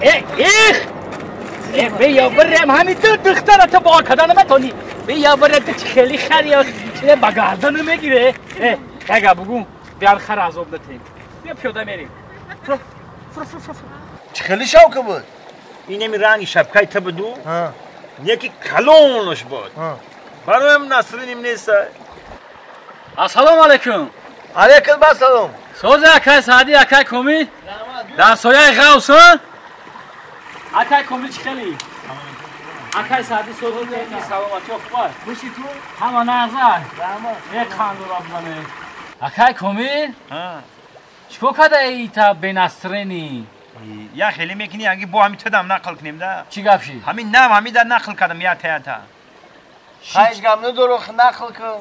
Эх! Бия бирем ҳамин ду духтара ту бор карда наметонӣ. Бия бирем ту чӣ хеле хари чине ба гардан намегире. Яга бугум биёр хар азоб натем. Бия пиёда мерем. Фро фро фро фро. Чӣ хеле шавка буд? Инами ранги шапкаи ту буду? Яки калонаш буд. Бароям Насриним нест. Ассалому алайкум. Алайкум ассалом. Сози акай Саъди, акай Комил. Дар сояи Ғавс, акай Комил чӣ хеле? Акай Саъди сози саломатӣ хуб. Хуши ту? Ҳама нағза. Раҳмат. Як хандура бизане. Акай Комил? Чикор кардаи та бенасринӣ? Я хеле мекунӣ, аги бо ҳами тудам нақл кунем да. Чӣ гап шид? Ҳамин нам ҳамида нақл кардам я та. Ҳеҷ гап надору нақл кун.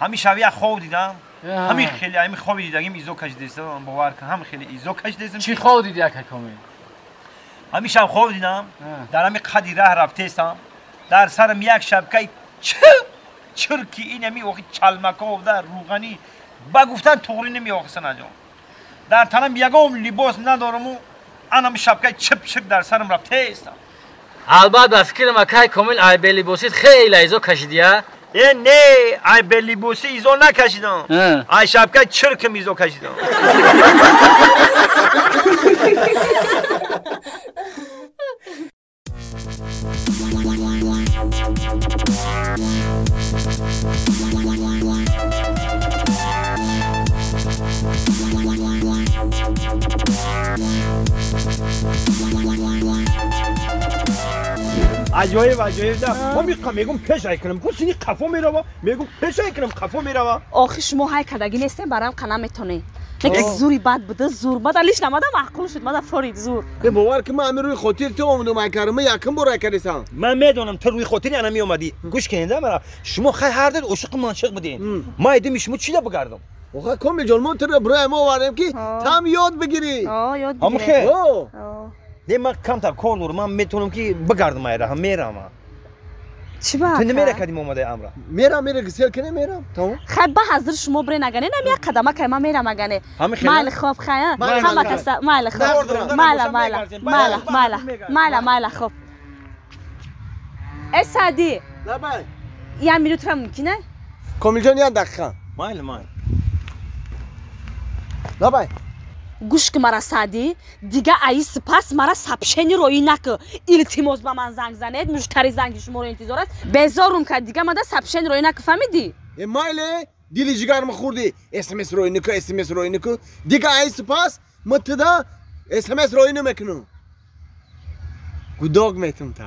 Ҳамин шаб як хоб дидам. Ҳамин хеле ҳамин хоби дидагим изо кашидесам, бовар кун, ҳам хеле изо кашидесам. Чӣ хоб диди акай Комил? Ҳамин шаб хоб дидам, дар ҳамин қади раҳ рафтесам, дар сарам як шабкаи чир чирки ин ҳамин охи чалмаков дар рӯғанӣ ба гуфтан туғрӣ намеохисан аҷон. Дар танам ягон либос надораму анам шабкаи чип чирк дар сарам рафтесам. Албат ба фикрам акай Комил ай белибосит хеле изо кашидия. Не, ай белибоси изо накашидам. Ай шабкаи чиркам изо кашидам. Аҷоиб, аҷоиб да. Мо мегум пешай кунам. Ку сини қафо мерава, мегум пешай кунам, қафо мерава. Охи шумо ҳай кардагӣ нестем, барам қана метонед. Лекин зури бад буда, зур. Мада лиш намада маъқул шуд, мада форид зур. Бовар ки ман ҳамин рӯи хотир ту омадум ай кардам, ман якум бор ай кардисам. Ман медонам ту рӯи хотири ана меомадӣ. Гӯш кунед мара. Шумо хай ҳар дод ошиқи маншиқ будем. Ман айдими шумо чӣ да бигардам? Оха Комил ҷон, мо туро барои мо овардем ки там ёд бигирӣ. Ёд Ҳамин бигирӣ. хел? Не, ман камтар кор дорам, ман метавонам ки бигардам айра, ҳам мерам. Чӣ ба? Ту намеракадим омадаи амра? Мерам, мерам, гисел кунем, мерам. Тамом. Хай ба ҳазир шумо бирен агане, нам як қадама кай ман мерам агане. Ҳамин хел? Майли хоб хай, ҳама каса, майли хоб. Майла, майла, майла, майла, майла, майла хоб. Э Саъди. Лабай. Як минутра мумкин е? Комил ҷон, як дақиқа. Майли, майли. Лабай. Гӯш ки мара Саъди, дига аи сипас мара сабшени роӣ накӣ. Илтимос ба ман занг занед, муштари занги шуморо интизор аст. Безорум кард, дига мада сабшени роӣ накӣ, фаҳмидӣ? Э майле, дили ҷигарма хӯрдӣ. СМС роӣ накӣ, СМС роӣ накӣ. Дига аи сипас ма туда СМС роӣ намекунам. Гудог метум та.